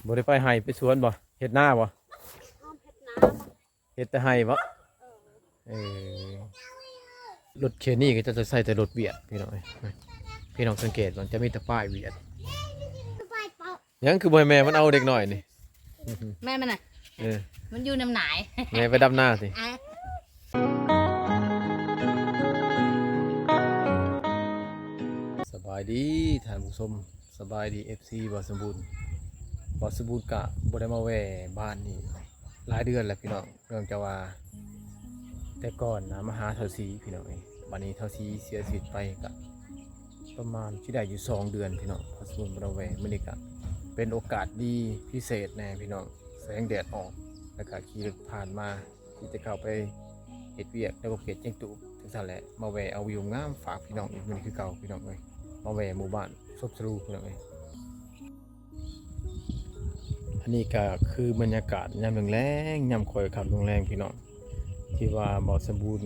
ບໍ່ໄດ້ໄປໄຮ່ໄປສວນບໍ່? ເຮັດນາບໍ່? ເຮັດນາບໍ່? ເຮັດແຕ່ໄຮ່ບໍ່? ເອີ ເອີ ລົດເຂດນີ້ກໍຈະໃຊ້ແຕ່ລົດວຽດ ພີ່ນ້ອງເອີຍ. ພີ່ນ້ອງສັງເກດເບິ່ງ ຈະມີແຕ່ປ້າຍວຽດ. ຫຍັງຄືບໍ່ໃຫ້ແມ່ມັນເອົາເດັກນ້ອຍນີ້? ແມ່ມັນນະ ເອີ ມັນຢູ່ນຳນາຍ ແມ່ໄປດຳນາຕິ? ອ່ະ ສະບາຍດີທ່ານຜູ້ຊົມ ສະບາຍດີ ເອັຟຊີ ບ່າວສົມບູນ. ບ່າວສົມບູນກະບໍ່ໄດ້ມາແວ່ບ້ານນີ້ຫຼາຍເດືອນແລ້ວ ພີ່ນ້ອງ. ເນື່ອງຈາກວ່າແຕ່ກ່ອນນະມາຫາທ້າວສີ ພີ່ນ້ອງເອີຍ. ບັດນີ້ທ້າວສີເສຍຊີວິດໄປກະປະມານຊິໄດ້ຢູ່ສອງເດືອນ ພີ່ນ້ອງ ບ່າວສົມບູນບໍ່ໄດ້ແວ່. ມື້ນີ້ກະເປັນໂອກາດດີພິເສດແນ່ ພີ່ນ້ອງ ແສງແດດອອກ ແລ້ວກະຂີ່ລົດຜ່ານມາ ທີ່ຈະເຂົ້າໄປເຮັດວຽກໃນຂົງເຂດຈຽງຕູບ ຈັ່ງຊັ້ນແຫຼະ ມາແວ່ເອົາວິວງາມຝາກພີ່ນ້ອງອີກມື້ນີ້ຄືເກົ່າ ພີ່ນ້ອງເອີຍ. ມາແວ່ໝູ່ບ້ານສົບສະຫຼູ ພີ່ນ້ອງເອີຍ. ອັນນີ້ກໍຄືບັນຍາກາດຍາມແລງໆ ຍາມຄ່ອຍຄ່ຳແລງໆ ພີ່ນ້ອງ ທີ່ວ່າບ່າວສົມບູນ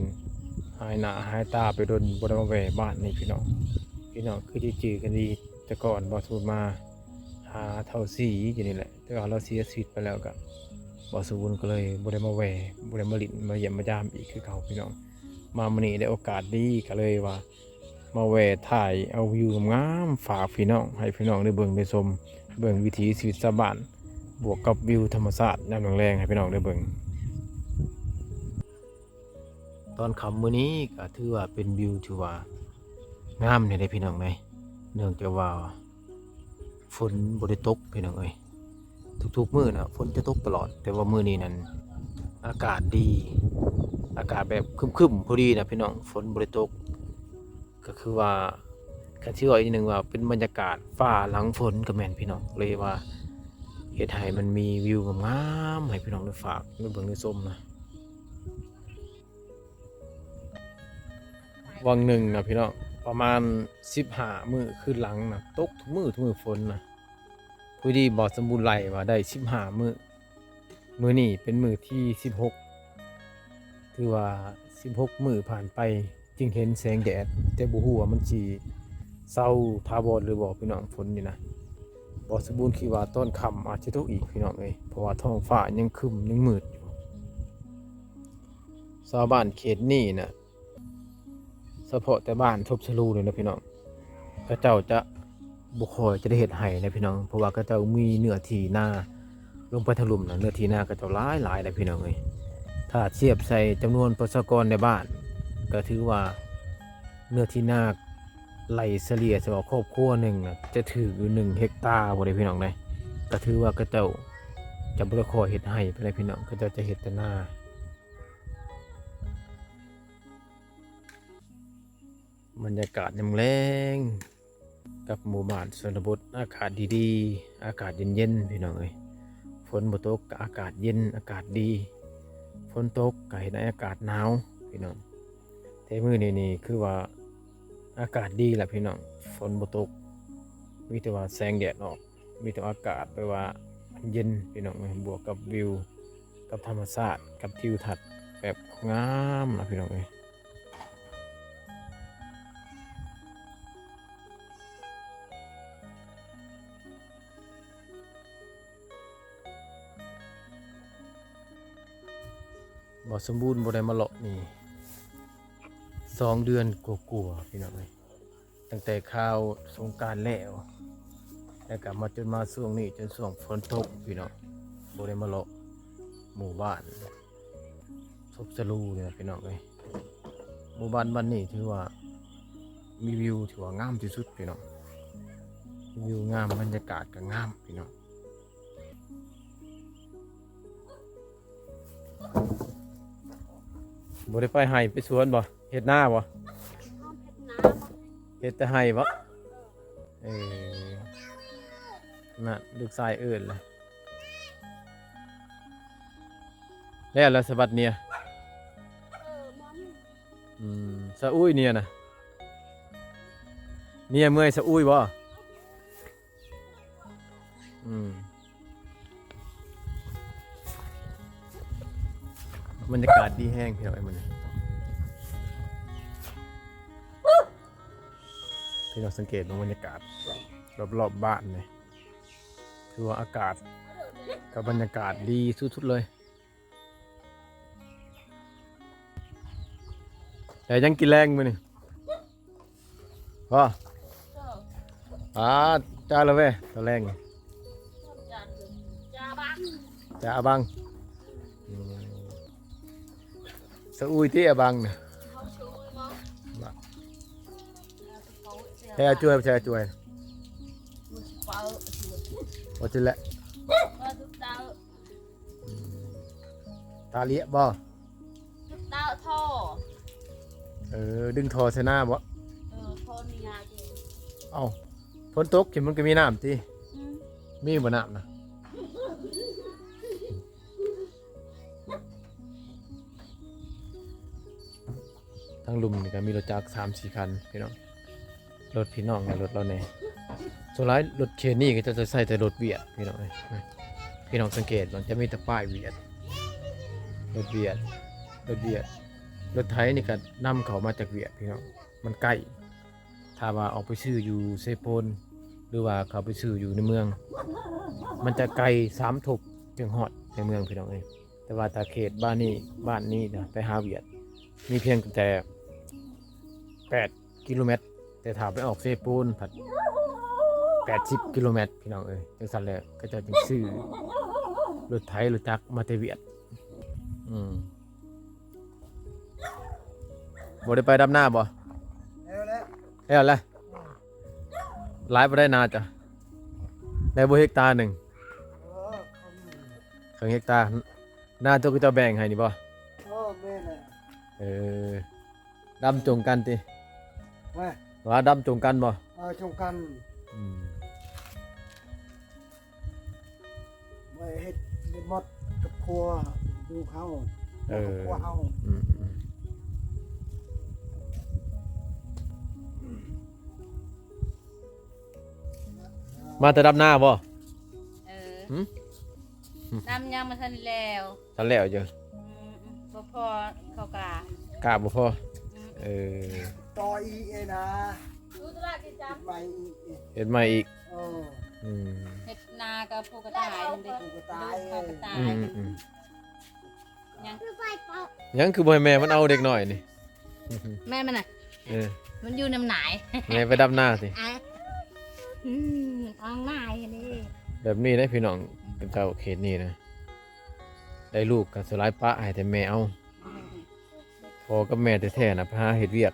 ຫາຍໜ້າຫາຍຕາໄປດົນ ບໍ່ໄດ້ມາແວ່ບ້ານນີ້ ພີ່ນ້ອງ. ພີ່ນ້ອງຄືຊິຈື່ກັນດີ ແຕ່ກ່ອນບ່າວສົມບູນມາຫາທ້າວສີຢູ່ນີ້ແຫຼະ ແຕ່ວ່າລາວເສຍຊີວິດໄປແລ້ວ ກະບ່າວສົມບູນກໍເລີຍບໍ່ໄດ້ມາແວ່ ບໍ່ໄດ້ມາຫຼິ້ນ ມາຢ້ຽມມາຢາມອີກຄືເກົ່າ ພີ່ນ້ອງ. ມາມື້ນີ້ໄດ້ໂອກາດດີ ກໍເລີຍວ່າມາແວ່ຖ່າຍເອົາວິວງາມໆ ຝາກພີ່ນ້ອງ ໃຫ້ພີ່ນ້ອງໄດ້ເບິ່ງໄດ້ຊົມ ເບິ່ງວິຖີຊີວິດຊາວບ້ານ ບວກກັບວິວທຳມະຊາດຍາມແລງໆ ໃຫ້ພີ່ນ້ອງໄດ້ເບິ່ງ. ຕອນຄ່ຳມື້ນີ້ກໍຖືວ່າເປັນວິວທີ່ວ່າງາມແດ່ເດ້ ພີ່ນ້ອງເອີຍ ເນື່ອງຈາກວ່າ ຝົນບໍ່ໄດ້ຕົກ ພີ່ນ້ອງເອີຍ. ທຸກໆມື້ນະຝົນຈະຕົກຕະຫຼອດ ແຕ່ວ່າມື້ນີ້ນັ້ນອາກາດດີ ອາກາດແບບຄຶ້ມໆ ພໍດີນະ ພີ່ນ້ອງ ຝົນບໍ່ໄດ້ຕົກ. ກໍຄືວ່າ ຄັນຊິເວົ້າອີກໜຶ່ງວ່າເປັນບັນຍາກາດຟ້າຫຼັງຝົນກໍແມ່ນ ພີ່ນ້ອງ ເລີຍວ່າເຮັດໃຫ້ມັນມີວິວງາມໆ ໃຫ້ພີ່ນ້ອງໄດ້ຝາກໄດ້ເບິ່ງໄດ້ຊົມນະ. ຫວ່າງໜຶ່ງນະພີ່ນ້ອງ ປະມານສິບຫ້າມື້ຄືນຫຼັງນະ ຕົກທຸກມື້ ທຸກມື້ຝົນນະ. ພໍດີບ່າວສົມບູນໄລ່ວ່າໄດ້ສິບຫ້າມື້ ມື້ນີ້ເປັນມື້ທີສິບຫົກ ຖືວ່າສິບຫົກມື້ຜ່ານໄປຈຶ່ງເຫັນແສງແດດ ແຕ່ບໍ່ຮູ້ວ່າມັນຊິເຊົາຖາວອນຫຼືບໍ່ ພີ່ນ້ອງ ຝົນນີ້ນະ. ບ່າວສົມບູນຄິດວ່າຕອນຄ່ຳອາດຈະຕົກອີກ ພີ່ນ້ອງເອີຍ ເພາະວ່າທ້ອງຟ້າຍັງຄຶ້ມຍັງມືດຢູ່. ຊາວບ້ານເຂດນີ້ນະ ສະເພາະແຕ່ບ້ານສົບສະຫຼູນີ້ນະພີ່ນ້ອງ ເຂົາເຈົ້າຈະບໍ່ຄ່ອຍຈະໄດ້ເຮັດໄຮ່ນະພີ່ນ້ອງ ເພາະວ່າເຂົາເຈົ້າມີເນື້ອທີ່ນາລົງໄປທາງລຸ່ມນະ ເນື້ອທີ່ນາເຂົາເຈົ້າຫຼາຍໆ ເດ້ພີ່ນ້ອງເອີຍ. ຖ້າທຽບໃສ່ຈຳນວນປະຊາກອນໃນບ້ານ ກໍຖືວ່າເນື້ອທີ່ນາໄລ່ສະເລ່ຍສຳລັບຄອບຄົວໜຶ່ງນະ ຈະຖືກຢູ່ໜຶ່ງເຮັກຕາພຸ້ນເດ້ພີ່ນ້ອງເດ້. ກໍຖືວ່າເຂົາເຈົ້າຈະບໍ່ໄດ້ຄ່ອຍເຮັດໄຮ່ປານໃດພີ່ນ້ອງ ເຂົາເຈົ້າຈະເຮັດແຕ່ນາ. ບັນຍາກາດຍາມແລງກັບໝູ່ບ້ານຊົນນະບົດ ອາກາດດີໆ ອາກາດເຢັນໆ ພີ່ນ້ອງເອີຍ. ຝົນບໍ່ຕົກກໍອາກາດເຢັນ ອາກາດດີ ຝົນຕົກກໍເຮັດໃຫ້ອາກາດໜາວ ພີ່ນ້ອງ. ແຕ່ມື້ນີ້ນີ້ຄືວ່າອາກາດດີລະ ພີ່ນ້ອງ ຝົນບໍ່ຕົກ ມີແຕ່ວ່າແສງແດດອອກ ມີແຕ່ອາກາດແບບວ່າເຢັນ ພີ່ນ້ອງເອີຍ ບວກກັບວິວ ກັບທຳມະຊາດ ກັບທິວທັດແບບງາມນະ ພີ່ນ້ອງເອີຍ. ບ່າວສົມບູນບໍ່ໄດ້ມາເລາະນີ້ສອງເດືອນກວ່າໆ ພີ່ນ້ອງເອີຍ. ຕັ້ງແຕ່ຂ່າວສົງການແລ້ວ ແລ້ວກໍມາຈົນມາຊ່ວງນີ້ ຈົນຊ່ວງຝົນຕົກ ພີ່ນ້ອງ ບໍ່ໄດ້ມາເລາະໝູ່ບ້ານສົບສະຫຼູນີ້ນະ ພີ່ນ້ອງເອີຍ. ໝູ່ບ້ານບ້ານນີ້ຖືວ່າມີວິວທີ່ວ່າງາມທີ່ສຸດ ພີ່ນ້ອງ ວິວງາມ ບັນຍາກາດກໍງາມ ພີ່ນ້ອງ. ບໍ່ໄດ້ໄປໄຮ່ໄປສວນບໍ່? ເຮັດນາບໍ່? ເຮັດນາບໍ່? ເຮັດແຕ່ໄຮ່ບໍ່? ເອີ ນັ້ນລູກຊາຍເອີ້ນລະ. ແລ້ວລະສະບັດເນຍ? ອືມ ສະອຸ້ຍເນຍນະ? ເນຍເມື່ອຍສະອຸ້ຍບໍ່? ອືມ ບັນຍາກາດດີແຮງ ພີ່ນ້ອງເອີຍ ມື້ນີ້ ພີ່ນ້ອງສັງເກດເບິ່ງບັນຍາກາດລອບໆ ບ້ານນີ້ ຖືວ່າອາກາດ ກັບບັນຍາກາດດີສຸດໆເລີຍ. ແລ້ວຍັງກິນແລງມື້ນີ້? ພໍ? ເອີ ອາ ຈ້າລະເວ ຕອນແລງນີ້ ຈ້າບັງ ຈ້າອາບັງ. ອືມ ສະອຸຍຕິອາບັງນະ. ແທ້ ອາຈວຍ ແທ້ ອາຈວຍ ບໍ່ຊິແຫຼະ. ອືມ ຕາຫຼຽບບໍ່? ຕຶກຕາທໍ່ ເອີ ດຶງທໍ່ໃສ່ນາບໍ່? ເອີ ທໍ່ນີ້ງາຍເດ້. ເອົ້າ ຝົນຕົກຊິມັນກໍມີນ້ຳຕິ? ອືມ ມີບໍ່ນ້ຳນະ? ທາງລຸ່ມນີ້ກໍມີລົດຈັກສາມສີ່ຄັນພີ່ນ້ອງ. ລົດພີ່ນ້ອງ ແລະ ລົດລາວແດ່. ສ່ວນຫຼາຍລົດເຂດນີ້ກໍຈະໃຊ້ແຕ່ລົດຫວຽດພີ່ນ້ອງເອີຍ. ພີ່ນ້ອງສັງເກດເບິ່ງ ຈະມີແຕ່ປ້າຍຫວຽດ ລົດຫວຽດ ລົດຫວຽດ. ລົດໄຖນີ້ກໍນຳເຂົ້າມາຈາກຫວຽດພີ່ນ້ອງ ມັນໃກ້. ຖ້າວ່າອອກໄປຊື້ຢູ່ເຊໂປນ ຫຼືວ່າເຂົ້າໄປຊື້ຢູ່ໃນເມືອງ ມັນຈະໄກສາມທົບຈຶ່ງຮອດໃນເມືອງພີ່ນ້ອງເອີຍ. ແຕ່ວ່າຖ້າເຂດບ້ານນີ້ ບ້ານນີ້ນະ ໄປຫາຫວຽດ ມີພຽງແຕ່ແປດກິໂລແມັດ, ແຕ່ຖ້າໄປອອກເຊໂປນພັດແປດສິບກິໂລແມັດພີ່ນ້ອງເອີຍ. ຈັ່ງຊັ້ນແຫຼະ ເຂົາເຈົ້າຈຶ່ງຊື້ລົດໄຖລົດຈັກມາແຕ່ຫວຽດ. ອືມ ບໍ່ໄດ້ໄປດຳນາບໍ່? ແລ້ວແຫຼະ ແລ້ວແຫຼະ. ອືມ ຫຼາຍບໍ່ໄດ້ນາເຈົ້າ? ໄດ້ບໍ່ເຮັກຕາໜຶ່ງ? ເອີ ເຄິ່ງເຮັກຕາ. ນາຕົວເຂົາເຈົ້າແບ່ງໃຫ້ນີ້ບໍ່? ເອີ ແມ່ນແຫຼະ. ເອີ ດຳຈົງກັນຕິ? ວ່າ ວ່າດຳຈົງກັນບໍ່? ເອີ ຈົງກັນ. ອືມ ໄວ້ເຮັດເຮັດໝົດກັບຄົວລູກເຮົາ ເອີ ກັບຄົວເຮົາ. ອືມ ອືມ ມາແຕ່ດຳນາບໍ່? ເອີ ຫຶ? ດຳຍັງບໍ່ທັນແລ້ວ. ທັນແລ້ວຢູ່. ອືມ ບໍ່ພໍເຂົ້າກາ ກາບໍ່ພໍ. ອືມ ເອີ ຕໍ່ອີກເອນາ ເຮັດໃໝ່ອີກ ເຮັດໃໝ່ອີກ. ເອີ ອືມ ເຮັດນາກັບປູກກະຕ່າຍເດ້ ປູກກະຕ່າຍ ປູກກະຕ່າຍ. ອືມ ອືມ ອືມ ຍັງ ຍັງຄືບໍ່ໃຫ້ແມ່ມັນເອົາເດັກນ້ອຍນີ້? ແມ່ມັນນະ ເອີ ມັນຢູ່ນຳນາຍ ແມ່ໄປດຳນາຕິ? ອາ ອືມ ອອກນາຍນີ້. ແບບນີ້ເດ້ພີ່ນ້ອງ ເຂົາເຈົ້າເຂດນີ້ນະ ໄດ້ລູກກໍສ່ວນຫຼາຍປະໃຫ້ແຕ່ແມ່ເອົາ. ພໍ່ກັບແມ່ແທ້ໆນະ ໄປຫາເຮັດວຽກ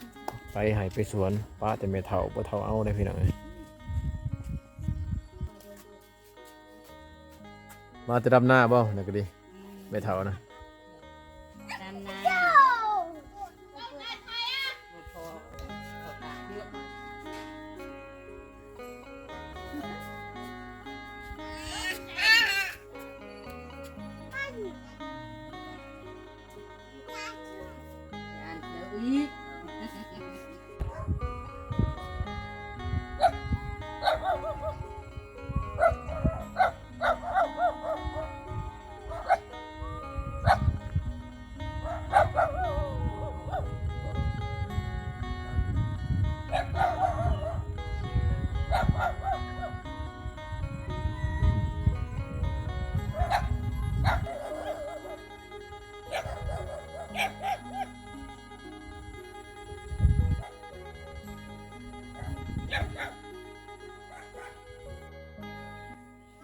ໄປໄຮ່ໄປສວນ ປະແຕ່ແມ່ເຖົ້າ ພໍ່ເຖົ້າເອົາເດ້ພີ່ນ້ອງເອີຍ. ມາແຕ່ດຳນາບໍ່? ນັ້ນກໍດີ ອືມ ແມ່ເຖົ້ານະ ດຳນາ. ຢ້ານເຂົາອີກ.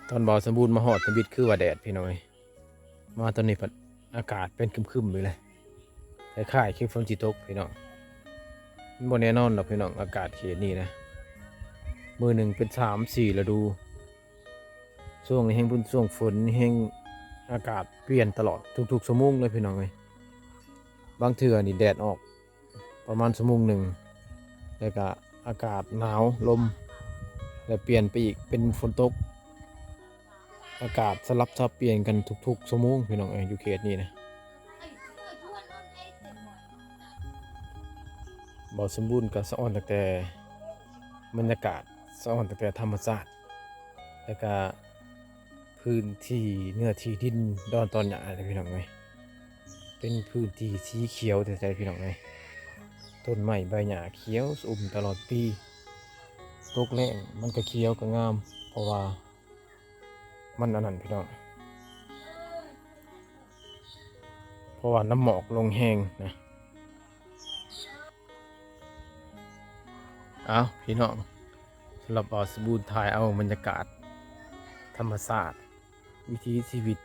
ຕອນບ່າວສົມບູນມາຮອດທຳອິດຄືວ່າແດດພີ່ນ້ອງເອີຍ, ມາຕອນນີ້ພັດອາກາດເປັນຄຶມໆຢູ່ເລີຍ ຄ້າຍໆຄືຝົນຊິຕົກພີ່ນ້ອງ. ມັນບໍ່ແນ່ນອນດອກພີ່ນ້ອງ ອາກາດເຂດນີ້ນະ, ມື້ໜຶ່ງເປັນສາມສີ່ລະດູ. ຊ່ວງນີ້ແຮ່ງເປັນຊ່ວງຝົນແຮ່ງ ອາກາດປ່ຽນຕະຫຼອດທຸກໆຊົ່ວໂມງເລີຍພີ່ນ້ອງເອີຍ. ບາງເທື່ອນີ້ແດດອອກປະມານຊົ່ວໂມງໜຶ່ງ ແລ້ວກະອາກາດໜາວລົມ ແລ້ວປ່ຽນໄປອີກເປັນຝົນຕົກ. ອາກາດສະຫຼັບສັບປ່ຽນກັນທຸກໆຊົ່ວໂມງພີ່ນ້ອງເອີຍ ຢູ່ເຂດນີ້ນະ. ບ່າວສົມບູນກໍສະອອນຕັ້ງແຕ່ບັນຍາກາດ, ສະອອນຕັ້ງແຕ່ທຳມະຊາດ ແລ້ວກະພື້ນທີ່ເນື້ອທີ່ດິນດອນຕອນຫຍ້າເດ້ພີ່ນ້ອງເອີຍ. ເປັນພື້ນທີ່ສີຂຽວແທ້ໆພີ່ນ້ອງເອີຍ, ຕົ້ນໄມ້ໃບຫຍ້າຂຽວຊະອຸ່ມຕະຫຼອດປີ. ຕົກແລ້ງມັນກໍຂຽວກໍງາມ ເພາະວ່າ ມັນອັນນັ້ນພີ່ນ້ອງ, ເພາະວ່ານ້ຳໝອກລົງແຮງນະ. ເອົາ ພີ່ນ້ອງ, ສຳລັບບ່າວສະບູນຖ່າຍເອົາບັນຍາກາດທຳມະຊາດ ວິຖີຊີວິດ,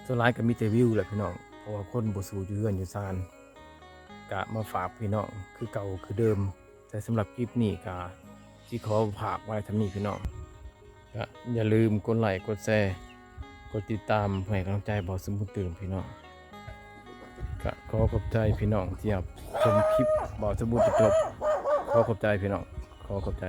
ສ່ວນຫຼາຍກໍມີແຕ່ວິວແຫຼະພີ່ນ້ອງ, ເພາະວ່າຄົນບໍ່ສູ້ຢູ່ເຮືອນຢູ່ຊານ, ກະມາຝາກພີ່ນ້ອງຄືເກົ່າຄືເດີມ. ແຕ່ສຳລັບຄລິບນີ້ກະຊິຂໍຝາກໄວ້ເທົ່ານີ້ພີ່ນ້ອງ, ກະຢ່າລືມກົດໄລ້ ກົດແຊ ກົດຕິດຕາມ ເພື່ອໃຫ້ກຳລັງໃຈບ່າວສະບູນຕື່ມພີ່ນ້ອງ. ກະຂໍຂອບໃຈພີ່ນ້ອງທີ່ຮັບຊົມຄລິບບ່າວສະບູນຈົນຈົບ. ຂໍຂອບໃຈພີ່ນ້ອງ, ຂໍຂອບໃຈ.